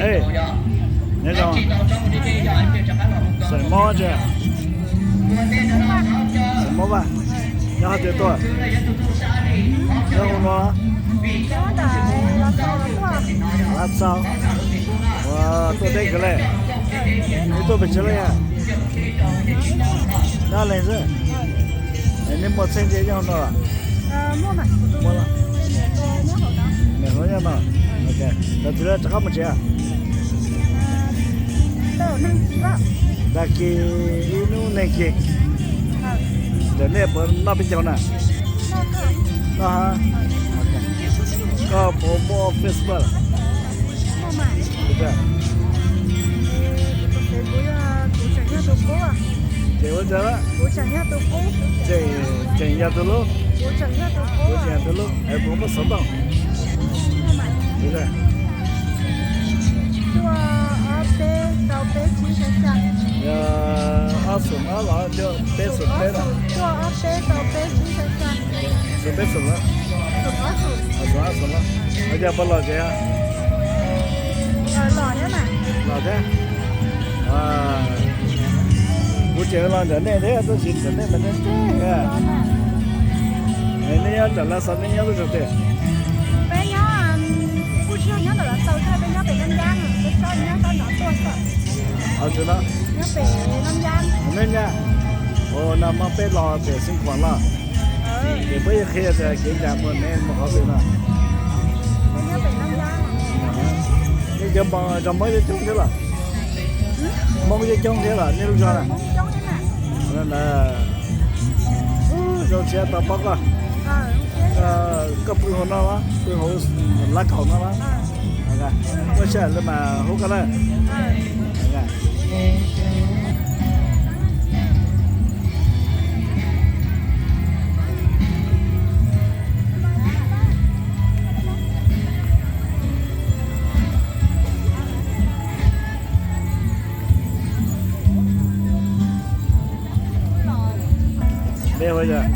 Ej, nyob zoo, xeem Hmoob tsi? Xeem Hmoob Vaj, nyob qhov twg tuaj? Nyob hauv no los? Lav Xaus. Ua, tuaj deb kawg le. Neb tuaj pes tsawg leej? Dab leeg xwb. Es neb muaj txheeb ze nyob hauv no los? Muaj, niam hlob nyob no. Ok, thaum twg rov qab mus tsev? Tag kis ib hnub neeg kis. Ntawm nej puas noj peb caug na? Noj hab. Koj puas muaj Facebook? Ces ua cas? Tseem yog tus hlub. Kuv tseem yog tus hlub. Es puas muaj xov tooj? Yog ob xoom ob los peb xoom peb na? Xoom peb xoom na? Xoom ob xoom na? Yog puas lom zem? Lom thiab. Kuv tseem los ntawm nej thiab tab sis ntawm nej mas neb neb nyob nram Lav Xaus, neb nyob lub zos twg? Neb nyob, ua no mas peb los pem Xeev Khuam los? Ces puab yuav qhia tias kev ncas mus ne mus qhov twg no. Nej cov Hmoob, cov Hmoob yeej coob thiab los? Hmoob yeej coob thiab los nej lub zos na? Zoo siab tau paub koj. Koj pw hauv no los? Pw hauv Lav Kaus no los? Muaj sij hawm li mas hu koj na. Neb hu ua cas?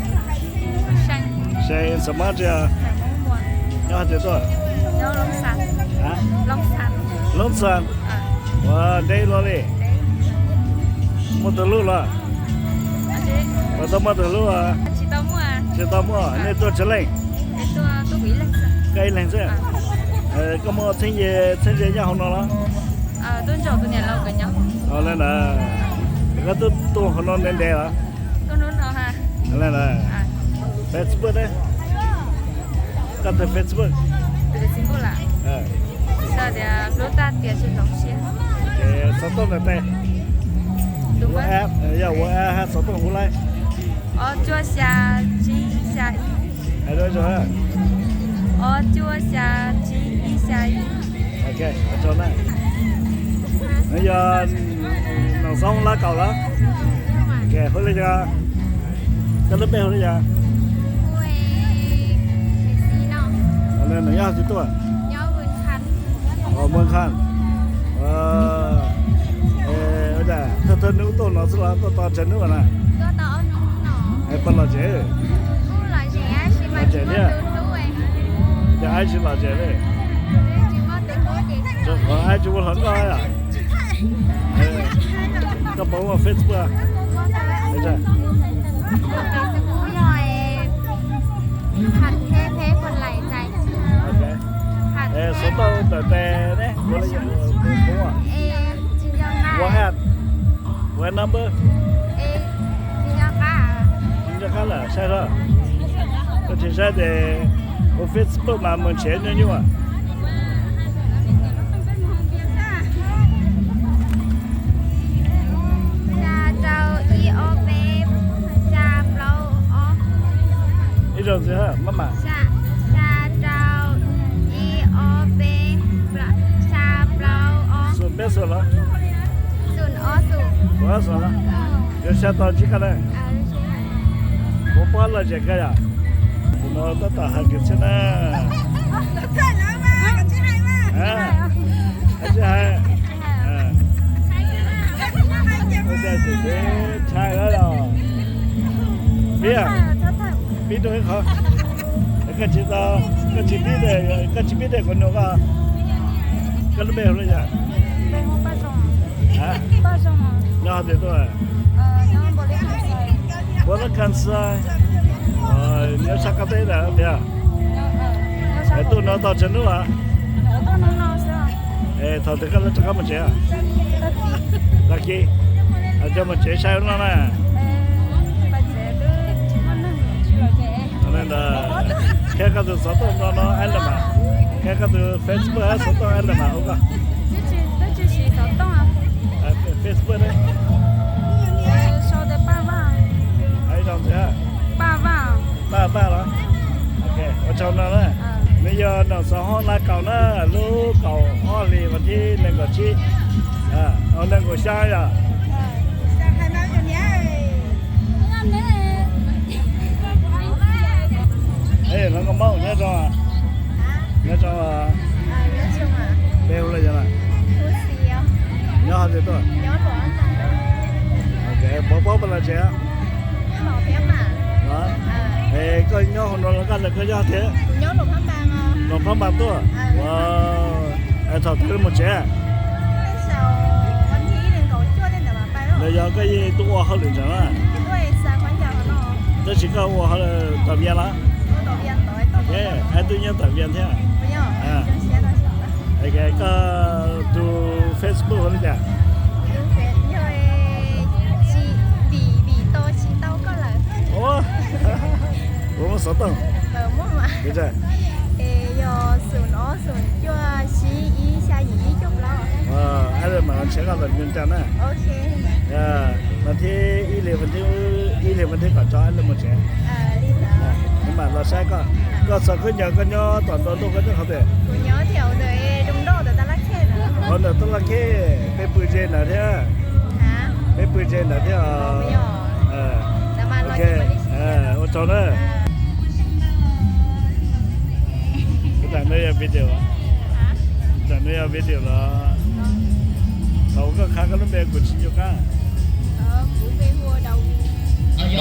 Xeem Hmoob tsi? Nyob qhov twg tuaj? Loob Xas. Ua, ntev luaj li. Muaj tus hlub los? Puas tau muaj tus hlub? Tsis tau muaj. Nej tuaj tsawg leej? Koj ib leeg xwb. Koj muaj txheeb ze, txheeb ze nyob hauv no los? Li ntawd, koj twb tuaj hauv no ntev ntev los? Facebook ne? Koj tus Facebook? Xov tooj ntawm tes, yog ua ab hab xov tooj hu laib? Hais dua zoo. Nws yog Noom Xoob Lav Kaus los? Hu li cas? Koj lub npe hu li cas? Nws nyob qhov twg tuaj? Npoo Khaj. Thawj thawj hnub tuaj no xwb los tuaj tau tsawg hnub na? Puas lom zem? Lom zem thiab. Yog aib tsis lom zem li? Rau qhov aib tsis muaj hluas nkauj. Koj puas muaj Facebook? Xov tooj ntawm tes ne? Ua ab, ua ab number. Tsis nco qab lawm, saib os. Koj tsis saib ces ua Facebook mas mus nrhiav nyuaj nyuaj. Xya rau ib ob peb xya plaub ob. Ib zaug ntxiv maj mam. Xya rau ib ob peb xya plaub ob. Xoom peb xoom los? Xoom ob xoom. Xoom ob xoom los? Yuav xya tau ntsib koj na. Kuv pab lom zem koj yom. Tus no tab tom hais kwv txhiaj na. Tsis hais. Ntshai los? Pib, pib rau ib qho. Koj tsis tau, koj tsis pib, koj tsis pib tej kuv nug koj. Lub npe hu li cas? Nyob hov twg tuaj? Npuav lab kas xais. Nyob sab qab teb ntawd tiag. Es tuaj no tau tsawg hnub a? Es thaum twg koj rov qab mus tsev? Tag kis. Coj mus tsev saib ua luaj na. Qhia koj tus xov tooj no no, aib le mas. Qhia koj tus Facebook, xov tooj aib le mas ua koj. Facebook ne? Paj Vaj los? Ua tsaug no na. Nws yog Noom Xov Hoob Laj Kaus na, lub kaum ob hlis vas thib nees nkaum tsib, nees nkaum xya yom. Hmoob nyob zoo, nyob zoo. Npe hu li cas na? Nyob hov twg tuaj? Puas paub peb los tsev? Es koj nyob hauv no los koj, koj nyob hov twg? Los Phab Npas tuaj. Thaum twg mus tsev? Los yog koj yeej tuaj ua hauj lwm ntawm no? Tab sis koj ua hauj lwm tom Vias los? Aib twb nyob tom Vias thiab. Koj tus Facebook hu li cas? Puas muaj xov tooj? Aib le mas ntshe koj los Vias Cas na. Vas thib ib hlis, ib hlis vas thib kaum rau aib le mus tsev. Kuv mam los saib koj. Koj txog khaub ncaws koj nyob tom ntawm ntuj koj nyob qhov twg? Hov ntawm Tab Laj Khej, peb pw ze ntawd thiab. Peb pw ze ntawd thiab. Ok, ua tsaug na. Kuv tam no yog video, tam no yog video los. Thaum koj qha koj lub npe kuv tsis nco qab. Nco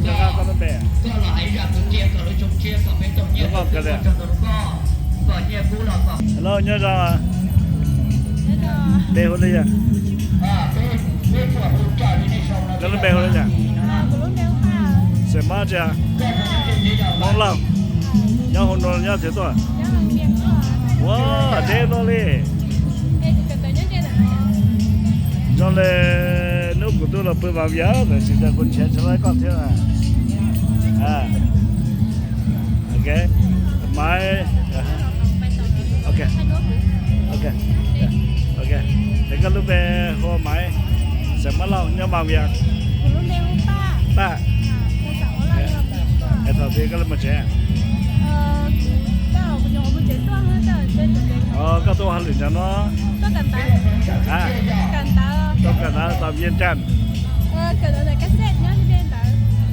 qab koj lub npe. Lub npe hu li cas? Hello, nyob zoo. Npe hu li cas? Koj lub npe hu li cas? Xeem Mob tsis? Hmoob Lauj. Nyob hauv no nyob twg tuaj? Ua, deb loj li. Zoo li hnub kuv twb los pw Vaj Vias tab sis kuv nrhiav tsis tau koj thiab. Ok, Maiv. Ok, ok, ok. Es koj lub npe hu Maiv, Xeem Mob Lauj, nyob Vaj Vias. Paj. Es thaum twg koj li mus tsev? Koj tuaj ua hauj lwm ntawm no? Tuaj kawm ntawv tom Vias Cas?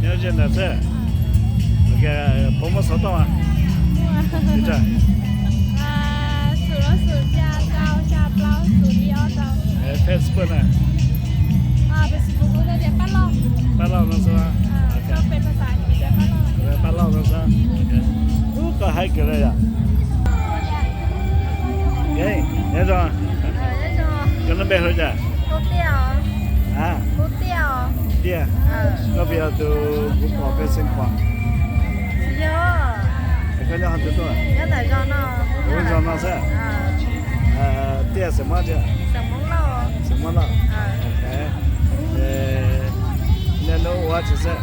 Nyob ze ntawd xwb. Puas muaj xov tooj? Facebook na? Paj Lauj no xwb. Paj Lauj no xwb. Koj haib kawg li yom. Nyob zoo. Koj lub npe hu li cas? Tiaj. Koj puas yog tus kuv pom peb xeem Phuam? Koj nyob qhov twg tuaj? Lub zos no xwb. Tiaj Xeem Mob tiag? Xeem Mob Lauj. Niaj hnub ua dab tsi xwb?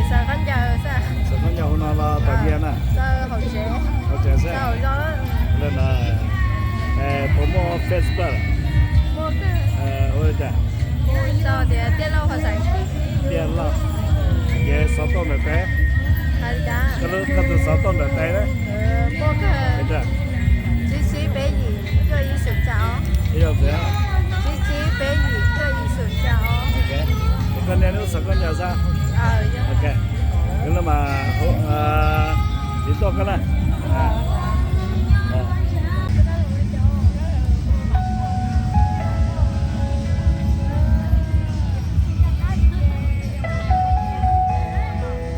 Xaws khaub ncaws hauv no los tom Vias na? Hauv tsev xwb. Puas muaj Facebook? Hu li cas? Tiaj Lauj. Ces xov tooj ntawm tes. Koj tus xov tooj ntawm tes na? Koj niaj hnub xaws khaub ncaws xwb? Ok, mas tiv tuaj koj na.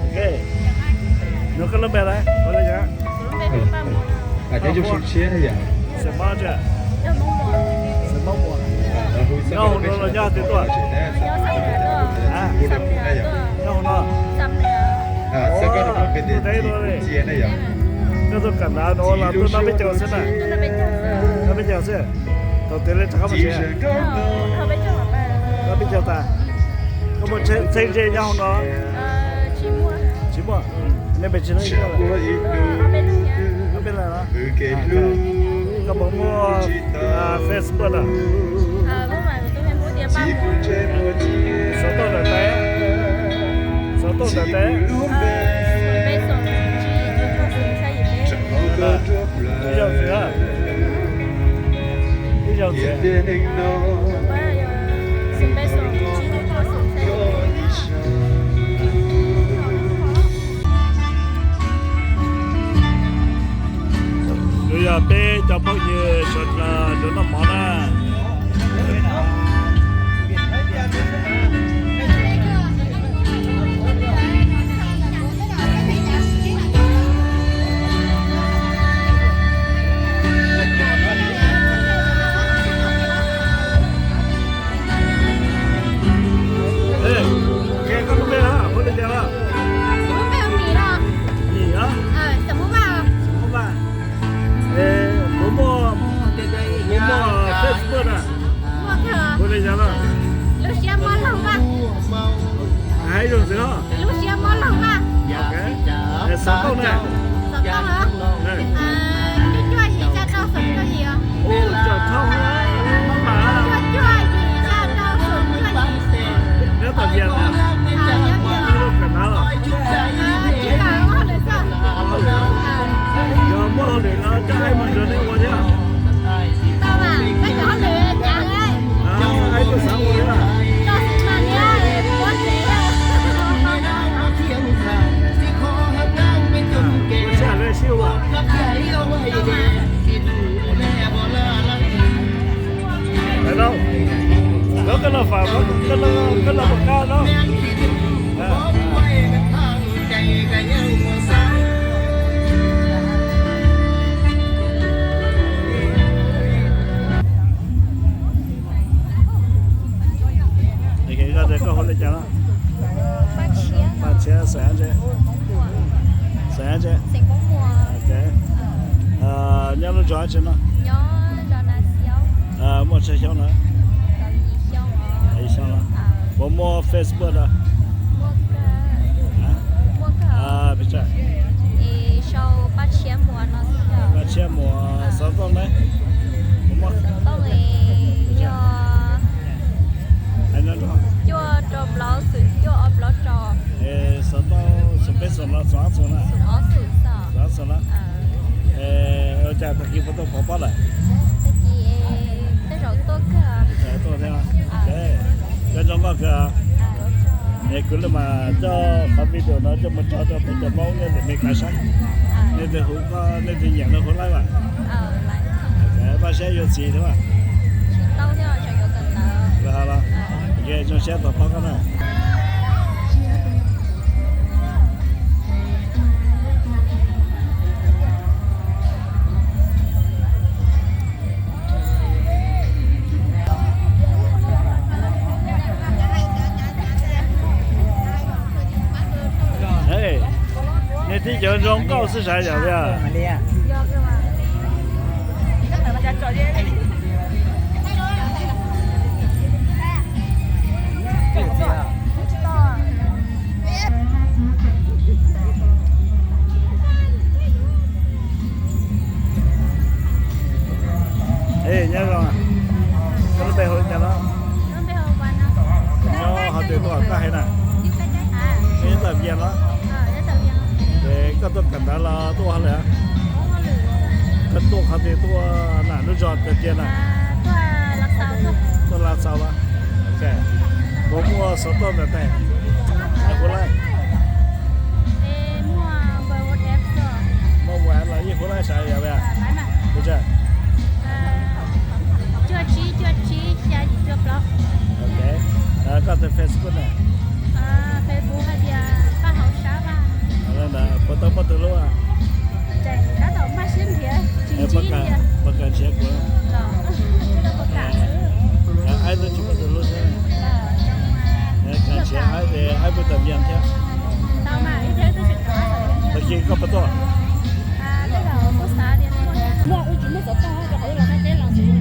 Ok, nug koj lub npe lawm, hu li cas? Xeem Hmoob Muas, nyob hauv no los nyob twg tuaj? Nyob hauv no. Tuaj teb tuaj li. Koj tuaj kawm ntawv no los tuaj noj peb caug xwb na? Noj peb caug xwb. Thaum twg li rov qab mus tsev? Noj peb caug tas. Koj muaj txheeb ze nyob hauv no? Tsis muaj. Nej npe tsis tau ib tug? Ob peb leeg los? Koj puas muaj Facebook na? Xov tooj ntawm tais, xov tooj ntawm tais. Ib zaug ntxiv, ib zaug ntxiv. Nws yog peb cov phooj ywg sawv daws nrog noj mov na. Ê, qhia koj lub npe os, koj lub npe cas os? Kuv lub npe hu Mim no. Mim os? Xeem Hmoob Vaj. Xeem Hmoob Vaj. Ê, kuv muaj, kuv muaj Facebook na. Muaj kawg. Hu li cas no? Lub siab mob laug Vaj. Hais ib zaug ntxiv os. Lub siab mob laug Vaj. Xov tooj na? Xov tooj los? Cuaj cuaj yim xya rau xoom cuaj yim os. Ub, tseem thoob, cuaj cuaj yim xya rau xoom cuaj yim. Nyob tom Vias na? Nyob Vias. Kawm ntawv los? Tsis kawm, ua hauj lwm xwb. Yog muaj hauj lwm no coj aib mus nrog nej ua thiab. Tau mas, peb kawm hauj lwm cas li. Aib tuaj xav ua thiab. Tau xwm mas thiab, ua tsev. Ua siab lej sib ua. Tau mas. Hais no, koj los fam, koj los, koj los pom qab no. Koj tias koj hu li cas no? Paj Tshiab. Paj Tshiab, xeem dab tsi? Xeem dab tsi? Nyob lub zos dab tsi no? Muaj tsawg xyoo lawm? Yim xyoo lawm. Puas muaj Facebook os? Paj Tshiab Muas, xov tooj ne? Puas muaj? Xov tooj yog cuaj rau plaub xoom cuaj ob plaub rau. Xov tooj xoom peb xoom los xoom ob xoom na? Xoom ob xoom na. Ua cas tag kis puas tau pov pob lawm? Tag kis tej zaum tuaj kawg. Tuaj thiab. Koj zoo nkauj kawg. Es kuv li mas coj qhov video no coj mus tso rau peb cov Hmoob nyob tim Meskas saib. Nej twg hu, nej twg nyiam no hu laib mas. Paj Tshiab yuav txiv thiab mas. Zoo siab tos pab koj na. Nej tib cov zoo nkauj xwb sav yam li. Nyob zoo, koj lub npe hu li cas no? Nyob qhov twg tuaj koj hais na? Nyob tom Vias los? Es koj tuaj kawm ntawv los tuaj ua hauj lwm? Koj tuaj qhov twg tuaj na, lub zos tiag tiag na? Tuaj Lav Xaus los? Puas muaj xov tooj ntawm tes? Hu laib. Muaj ua los yeej hu laib sav yam li. Cuaj tsib cuaj tsib xya yim cuaj plaub. Koj tus Facebook na? Facebook hais tias Paj Hauv Sab Vaj. Puas tau muaj tus hlub? Tseem tab tom maj siab nrhiav tsis Koj puas tuaj?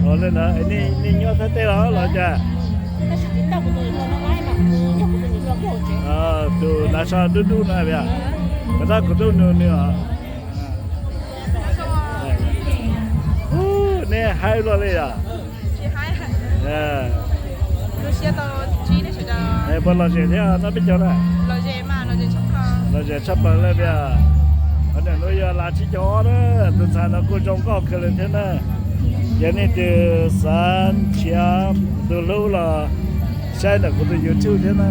Ua li ntawd nej nyob Thaib teb los los cas? Tus hnav so dub dub no, puas tab kuv tub nug nws os? Nej haib luaj li yom? Puas lom zem thiab noj peb caug na? Lom zem tshaj plaws li tiag. Qhov ntawm nuav yog Lav tsib caug ob na, tus ntxhais no kuj zoo nkauj kawg li thiab na. Yog nej tus xav nrhiav tus hlub los saib ntawm kuv tus YouTube thiab na.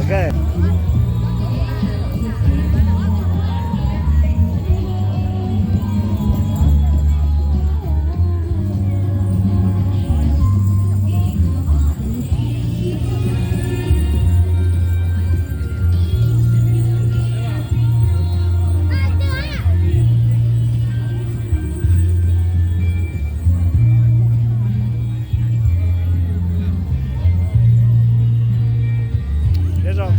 Ok. Nyob zoo.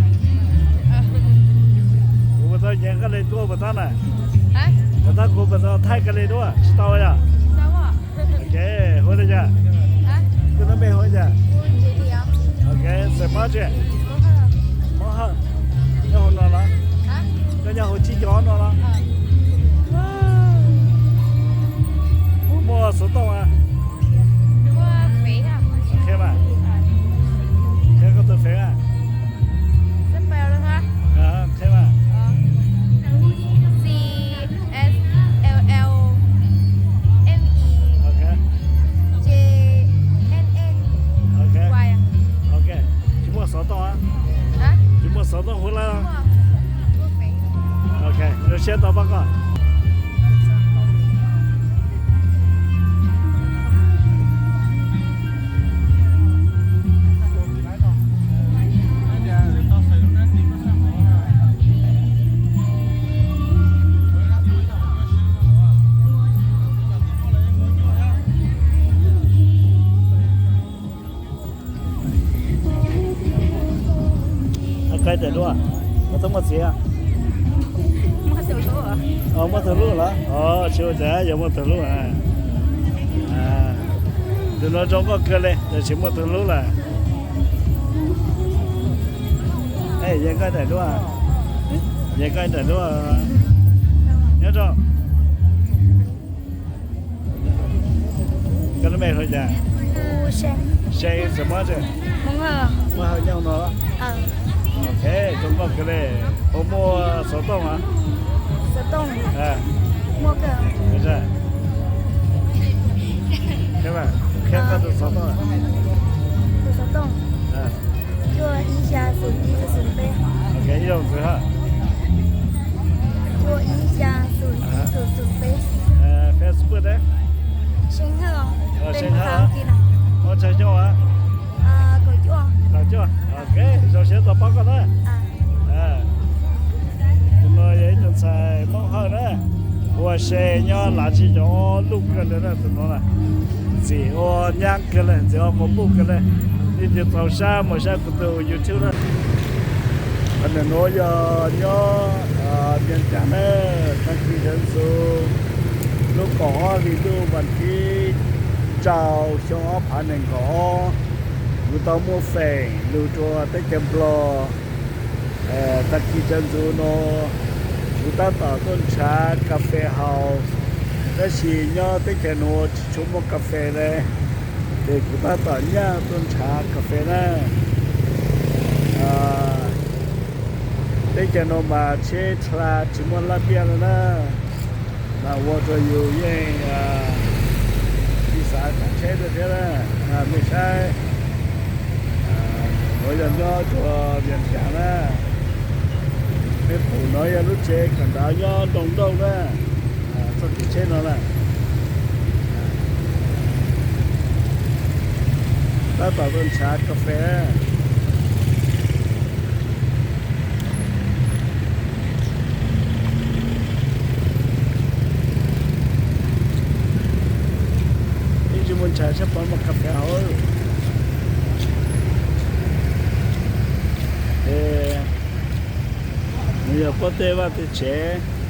Kuv puas tau nyeem koj li tuaj puas tab na? Puas tab kuv puas tau thaij koj li tuaj? Tsis tau yom? Ok, hu li cas? Koj lub npe hu li cas? Ok, xeem Hmoob tsi? Hmoob Hawj. Nyob hauv no los? Koj nyob hauv tsib caug no los? Muaj xov tooj a? Qhia mas. Qhia koj tus fev a. Qhia mas. Ok. Tsis muaj xov tooj a? Tsis muaj xov tooj hu lawm. Ok, zoo siab tau pab koj. Qaib tawm duab, koj twb muaj txiv? Muaj tug hlub los? Tsis ua cas, yog muaj tug hlub. Tus no zoo nkauj kawg li, yog tsis muaj tug hlub lawm. Yeej koj daim duab, yeej koj daim duab. Nyob zoo. Koj lub npe hu cas? Se, Hmoob Hawj nyob no. Ok, zoo nkauj kawg li. Puas muaj xov tooj a? Qhia koj tus xov tooj. Ok, ib zaug ntxiv ha. Facebook ne? Ua tsaug xyoo a? Kaum cuaj. Ok, zoo siab tau pab koj na. Tus no yog ib tug ntxhais Hmoob Hawj na, ua se nyob Lav tsib caug ob luj kawg li na tus no na. Ntxim ua nyab kawg li, ntxim ua quas puj kawg li. Leej twg txaus sab mus saib kuv tus YouTube na. Qhov ntawm nuav yog nyob Vias Cas na, tag kis sawv ntxov lub kaum ob hli ntuj vas thib rau xyoo ob phav nees nkaum ob, kuv tau muaj feem lug rua teb chaws Nplog. Tag kis sawv ntxov no kuv tab tom tuaj nrhav kas fes haus, tab sis nyob teb chaws nuav tsis tshua muaj kas fes le, ces kuv tab tom nyaj tuaj nrhav kas fes na. Teb chaws nuav mas tsheb dlha tsis muaj laj mbiaj le na, mas ua rua yus yeej tsis xav tsav tsheb thiab na. Mej saib, nuav yog nyob rua Vias Cas na, mej pum nuav yog lub tsev kawm ntawv nyob Nroog Nrauj na, txoj kev tsheb no na. Tab tom tuaj nrhav kas fes. Ib ntsis mus nrhav saib puas muaj kas fes hauv. Es Pob teb vaj teb tsev.